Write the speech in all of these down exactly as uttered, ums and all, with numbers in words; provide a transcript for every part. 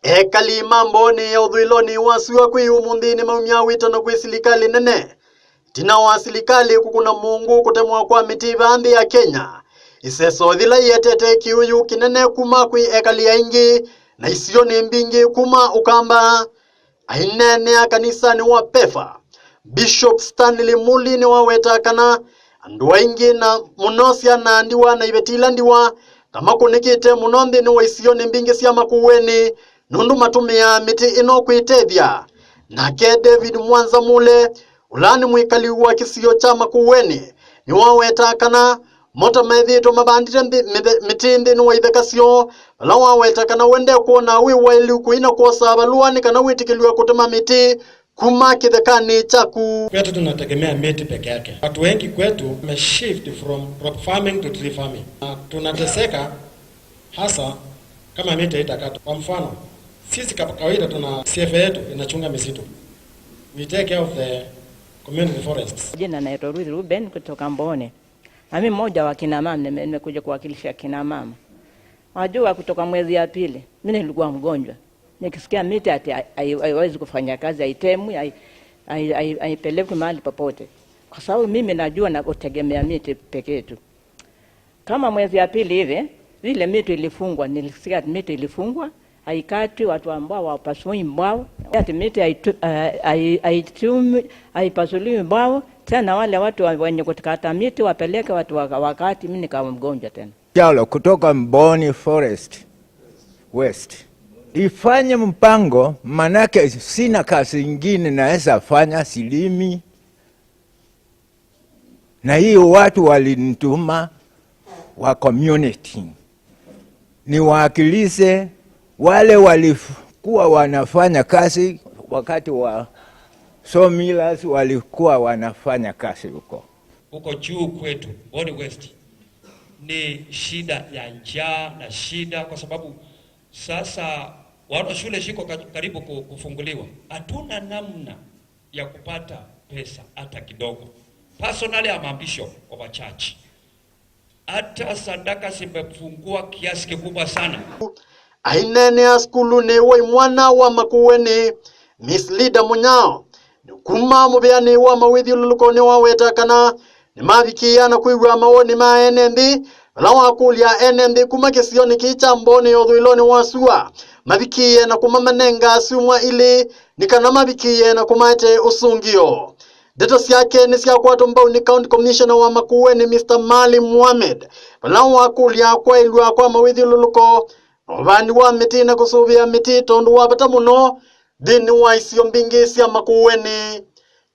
Ekali ma Mbooni ya ũthũĩlonĩ wa sua kwĩ ũmũnthĩ nĩmaumya wĩtano kwĩ silikalĩ nene, ĩtina wa silikalĩ kũkũna mũngũ kũtemwa kwa mĩtĩ vaa nthĩ ya Kenya. Ĩseso yĩla yĩetete kĩũyũ kĩnene kuma kwĩ ekali aingĩ na isionĩ mbingĩ kuma Ũkamba. Aineenea kanisanĩ wa PEFA, Bishop Stanley Muli nĩwaweta kana andũ aingĩ na mũno syana ndiwa na iveti ila ndiwa ta makũnĩkĩte mũno nthĩnĩ wa isionĩ mbingĩ sya Makueni nũndũ matũmĩaa mĩtĩ ĩno kwĩtethya. Nake David Mwanza Mule, ũla nĩ mwĩkali wa kĩsio kya Makueni, nĩwaweta kana mota methĩĩtwe mavandĩte nthĩ-, mĩthe-, mĩtĩ nthĩnĩ wa itheka syoo, vala waweta kana we ndekwona wĩ waĩlu kũina kwosa valũa nĩ kana wĩtĩkĩlw'e kũtema mĩtĩ kuma kĩthekanĩ kyaku. Kwetu tunategemea miti peke yake. Watu wengi kwetu wameshift from crop farming to tree farming. Na tunateseka hasa kama miti haitakatwa. Kwa mfano, sisi kama kawaida tuna C F A yetu inachunga misitu. We take care of the community forests. Jina naitwa Ruth Ruben kutoka Mbooni. Na mimi mmoja wa kina mama, nime-, nimekuja kuwakilisha kina mama. Wajua, kutoka mwezi ya pili, mimi nilikuwa mgonjwa. Nikisikia miti ati hai-, hai-, haiwezi kufanya kazi, haitemwi, hai-, hai-, hai-, haipelekwi mahali popote. Kwa sababu mimi najua na kutegemea miti pekee tu. Kama mwezi ya pili hivi, vile miti ilifungwa, nilisikia ati miti ilifungwa, haikatwi, watu ambao wapasui mbao, ati miti haitu-, eh, hai-, haitumi-, haipasuliwi mbao, tena wale watu wa-, wenye kukata miti wapeleke watu waka-, wakati, mimi nikawa mgonjwa tena. Kyalo kutoka Mbooni Forest West. Ifanye mpango, manake sina kazi ingine naweza fanya, silimi. Na hiyo watu walinituma wa community niwakilishe wale walikuwa wanafanya kazi wakati wa sawmills, walikuwa wanafanya kazi huko. Huko juu kwetu, Mbooni West, ni shida ya njaa na shida, kwa sababu sasa wana shule shiko ka-, karibu ku-, kufunguliwa. Hatuna namna ya kupata pesa hata kidogo. Personally, I'm a bishop of a church. Hata sadaka zimepungua kiasi kikubwa sana. Aineenea sukulunĩ wa imwana wa Makueni, Miss Lida Munyao, kuma mũvĩanĩ wa mawĩthyũlũlũko nĩwaweta kana nĩmavikĩĩa na kwĩw'a mawoni ma ene nthĩ, vala wakũlya ene nthĩ kuma kĩsionĩ kĩĩ kya Mbooni ya ũthũĩlonĩ wa sua mavikĩĩe na kũmamenenga syumwa ilĩ nĩ kana mavikĩĩe na kũmaete ũsũngĩo. Ndeto syake nĩsyakwatwa mbau nĩ County Commissioner wa Makueni, Mister Maalim Mohamed, vala wakũlya kwaĩlw'a kwa mawĩthyũlũlũko na ũvandi wa mĩtĩ na kũsũvĩa mĩtĩ tondũ wa vata mũno nthĩnĩ wa isio mbingĩ sya Makueni.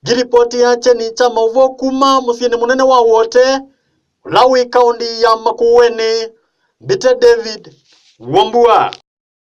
Ngĩlipotĩa kyeni kya maũvoo kuma mũsyĩnĩ mũnene wa Wote, ũla wĩ kaũntĩ ya Makueni, mbĩte David Wambua.